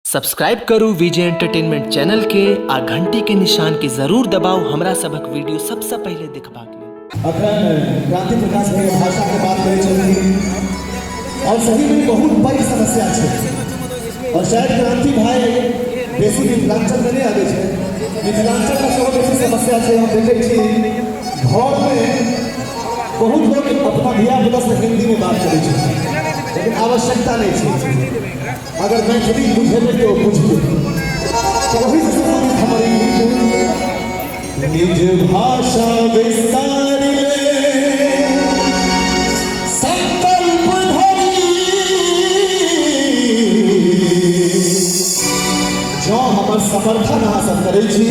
Subscribe करू विजय entertainment channel के आ घंटी के निशान के जरूर दबाउ हमरा सभक वीडियो सबसँ पहिले देखबाक लेल। अखन क्रांति प्रकाश भैया भाषा के बात करै छलखिन और सही में बहुत पैघ समस्या छै और शायद क्रांति भाई बेसी मिथिलांचल में नहीं आबै छै। मिथिलांचल में सेहो बेसी समस्या छै। हम देखै छी घर में बहुत लोग अपना धिया पुता से हिंदी में बात करै छै, लेकिन आवश्यकता नहीं छै। अगर मैथिली बुझेबै तऽ ओ बुझतै। तऽ ओहिसँ सम्बन्धित हमर ई गीत निज भाषा विस्तार ले संकल्प धरी, जँ हमर समर्थन अहाँ सब करै छी,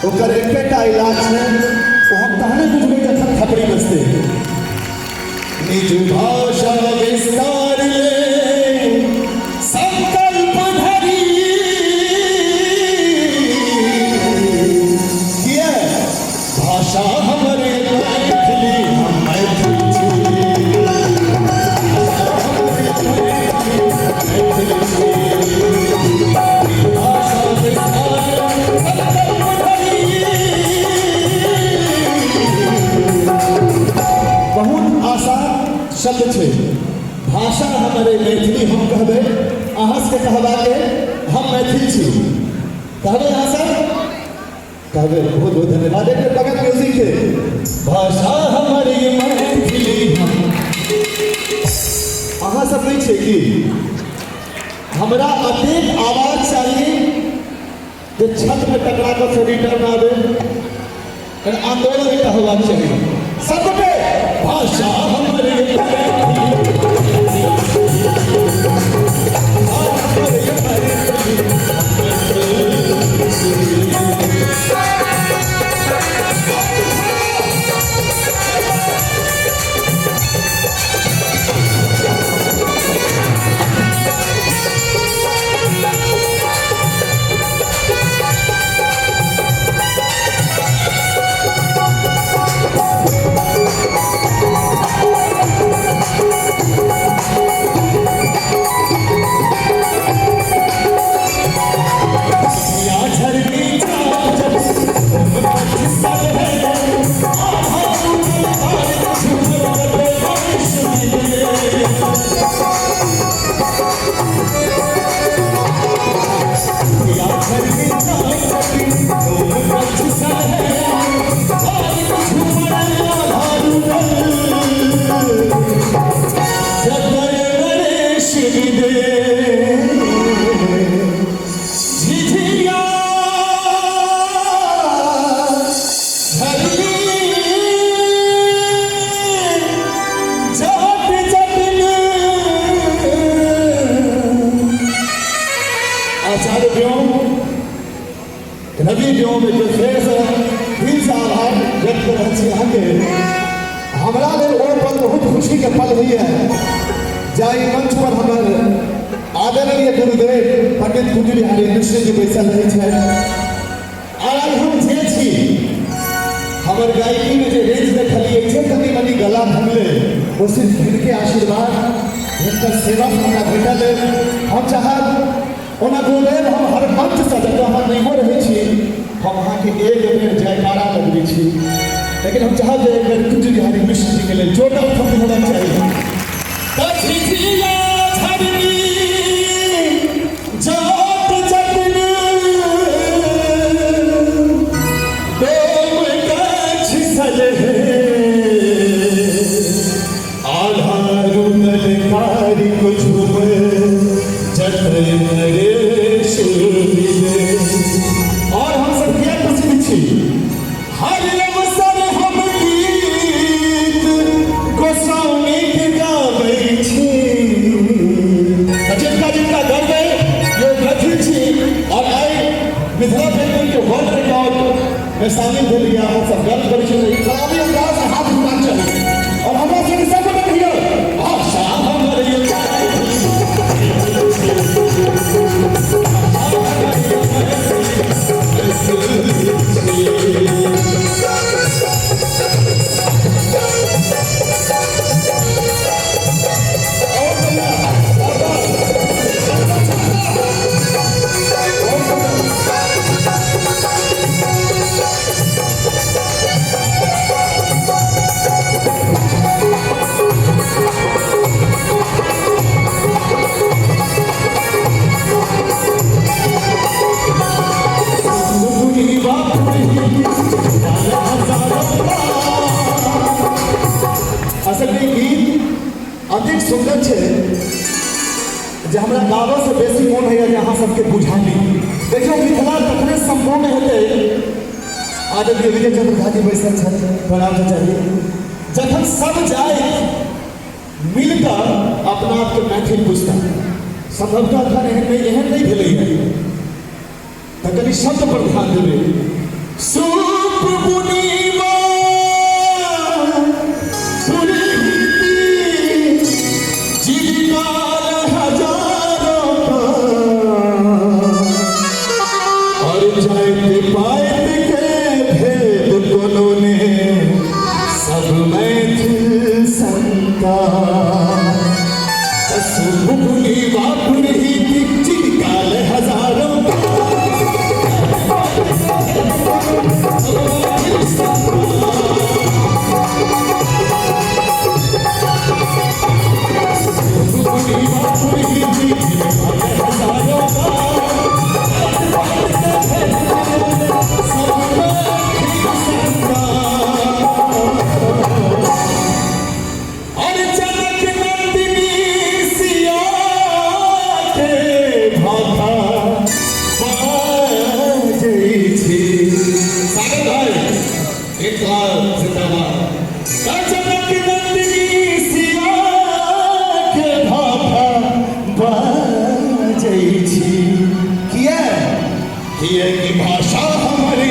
ओकर एकेटा इलाज छै, ओ हम तहने बुझबै जखन थपड़ी बजतै। निज भाषा विस्तार ले संकल्प धरी, किया भाषा हमर मैथिली, हम मैथिल छी। भाषा विस्तार संकल्प धरी। बहुत आसान शब्द छै, भाषा हमर मैथिली। हम कहबै अहाँ सबके कहबाके हम मैथिल छी, कहबै? अहाँ सब कहबै? बहुत बहुत धन्यवाद। एक बेर बगल म्यूजिक के। भाषा हमर मैथिली, हम अहाँ सब नहि छै कि हमरा अतेक आवाज चाही जे छत में टकरा कऽ फेर रिटर्न आबे। कनि आंदोलन एकटा होबाक चाही सबके। भाषा हमर झिझिया झरनी जाट जटिन। आचार्य व्योम, रवि व्योम, एक बेर फेरसँ दिलसँ आभार व्यक्त कर रहल छी अहाँके। हमरा लेल ओ पल बहुत खुशीके पल होइए जाहि मंच पर हमर आदरणीय गुरुदेव पंडित कुंज बिहारी मिश्र जी बैसल रहै छथि। आर आइ हम जे छी, हमर गायकीमे जे रेंज देखलियै छै, कनि मनि गला भंगलै, ओ सिर्फ हिनके आशीर्वाद, हिनकर सेवा से हमरा भेटल अछि। हम चाहब, ओना गुरुदेव, हम हर मंचसँ जतऽ अहाँ नहियो रहै छी, हम अहाँके एक बेर जयकारा लगबै छी, लेकिन हम चाहब जे एक बेर कुंज बिहारी मिश्र जीके लेल जोरदार थप्पी होबाक चाही। झिझिया झरनी जाट जटिन डोम कच्छ सलहे, आल्हा रुदल कारिक झूम जतय नरेश मिले। और हम सब किया प्रसिद्ध छी? हर अवसर हम गीत गोस्वामी के गाबै छी। जिनका जिनका गर्व है ये मैथिल छी और आइ मिथिला पेंटिंग के वर्ल्ड रिकॉर्ड में शामिल भेलियै, हम सब गर्व करै छी। ई खराबी अंदाज से हाथ उठाना चाही और हमरा सबके सब गोटे कहियौ, भाषा हमर ये। सुन्दर छै जे हमरा गाबऽसँ बेसी मोन होइए जे अहाँ सबके बुझाबी। देखियौ, मिथिला तखने सम्पूर्ण हेतै। आदरणीय विजय चंद्र झा जी बैसल छथि, प्रणाम चाचा जी। जखन सब जाति मिलकऽ अपना आपके मैथिल बुझता। संभवतः एखन एहन नहि भेलैए, तऽ कनि शब्द पर ध्यान देबै। सूप बुनिबा पुरहिती जीविका हजारों का, और जाइत पाइत के भेद कोनो ने, सब मैथिल संतान। सूप बुनिबा पुरहिती जीविका हजारों का, और जनक नंदिनी सिया के भाषा बाजै छी। सागर भाई, एक जिंदाबाद। जनक नंदिनी सिया के भाषा बाजै छी। किया? किया कि भाषा हमारी।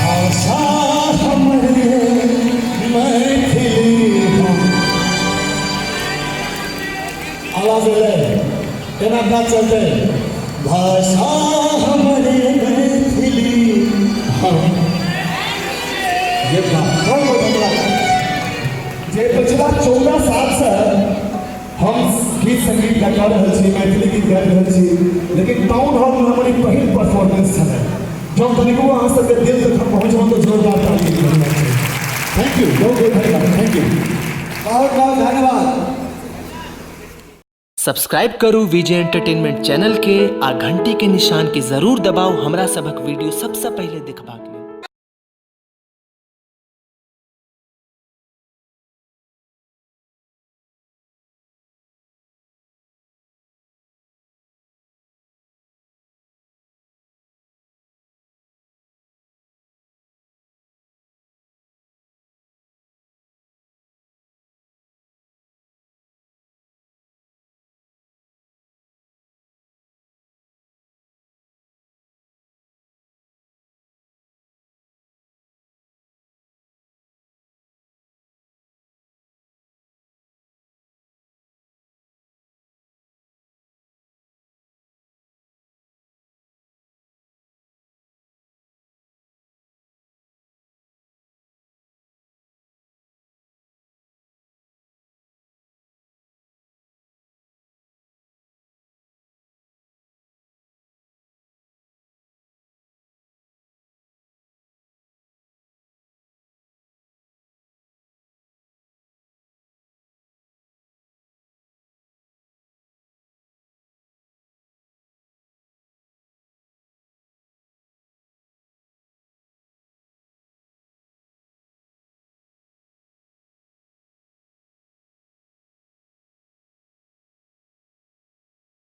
भाषा हमरे मैथिली हम। आवाज एलै? केना काज चलतै? भाषा हमरे मैथिली हम। ये बात बहुत बहुत धन्यवाद। जे पिछला 14 सालसँ हम गीत संगीत गा रहल छी, मैथिली गीत गाबि रहल छी, लेकिन टाउन हॉलमे हमर ई पहिल परफॉर्मेंस छलै। जँ कनिको अहाँ सबके दिल तक हम पहुँचलहुँ तऽ जोरदार ताली। Thank you, बहुत बहुत धन्यवाद। Thank you. बहुत बहुत धन्यवाद। सब्सक्राइब करू विजय एंटरटेनमेंट चैनल के आ घंटी के निशान के जरूर दबाउ, हमरा सभक वीडियो सबसँ पहिले देखबाक लेल।